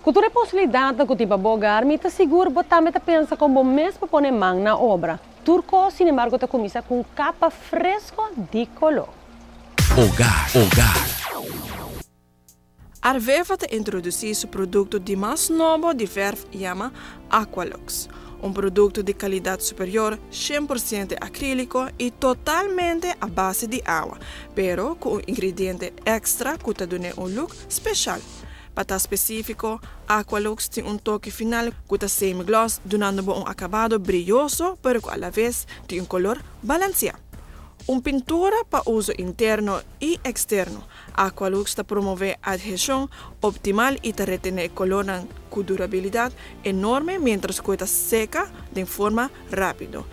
Ku tur e posibilidatnan ku tin pa bo hogar, mi ta sigur bo tambe ta pensa kon bo mes por pone man na obra. Tur kos, sinembargo, ta kuminsá ku un kapa fresko di koló. Hogar, hogar. Arveva ta introdusí su produkto di mas nobo di vèrf yama Aqualux, un produkto di kalidat superior, 100% akríliko i totalmente a base di awa, pero ku un ingrediente èkstra ku ta dun'é un look speshal. Pa ta spesífiko, Aqualux tin un toke final ku ta semi-gloss, dunando bo un akabado briyoso pero ku alaves tin un kolor balansiá. Un pintura pa uso interno i eksterno, Aqualux ta promové adheshon optimal i ta retené e kolornan ku durabilidat enorme miéntras ku e ta seka den forma rápido,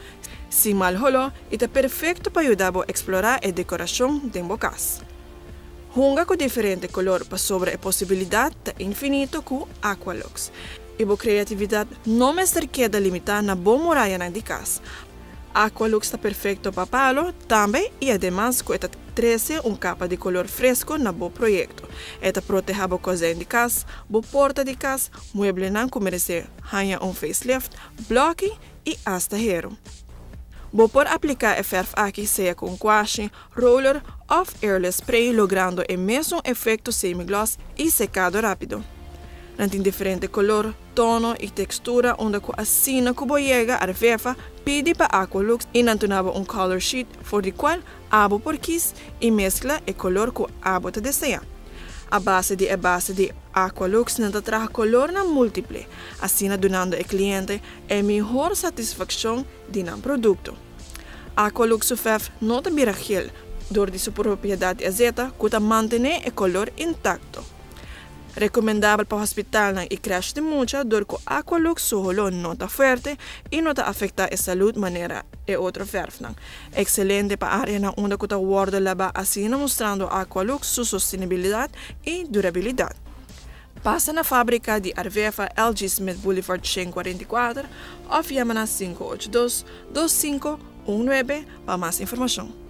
sin mal holó i ta perfekto pa yuda bo eksplorá e dekorashon den bo kas. Hunga ku diferente kolor pasobra e posibilidat ta infinito ku Aqualux. I bo kreatividat no mester keda limitá na bo murayanan di kas. Aqualux ta perfekto pa palo tambe i ademas ku e ta trese un kapa di kolor fresko na bo proyekto. E ta protehá bo kozijn di kas, bo porta di kas, mueblenan ku meresé haña un facelift, blòki i asta heru. Bo por apliká e fèrf aki sea ku un kuashi, roller òf airless spray logrando e mesun efekto semi-gloss i sekado rápido. Nan tin diferente kolor, tono i tekstura unda ku asina ku bo yega Arvefa pidi pa Aqualux i nan tuna bo un color sheet for di kual abo por kis i meskla e kolor ku abo ta deseá. A base di e base di Aqualux nan ta traha kolornan multiple, asina dunando e kliente e mihor satisfakshon di nan produkto. Aqualux su fèrf no ta bira gel dor di su propiedat di azeta ku ta mantené e kolor intakto. Rekomendabel pa hospitalnan i krèsh di mucha dor ku Aqualux su holó no ta fuerte i no ta afektá e salud manera e otro fèrfnan. Ekselente pa áreanan unda ku ta wòrdu labá asina mustrando Aqualux su sostenibilidat i durabilidat. Pasa na fábrika di Arvefa LG Smith Boulevard 144 òf yama na 582 2519 pa mas informashon.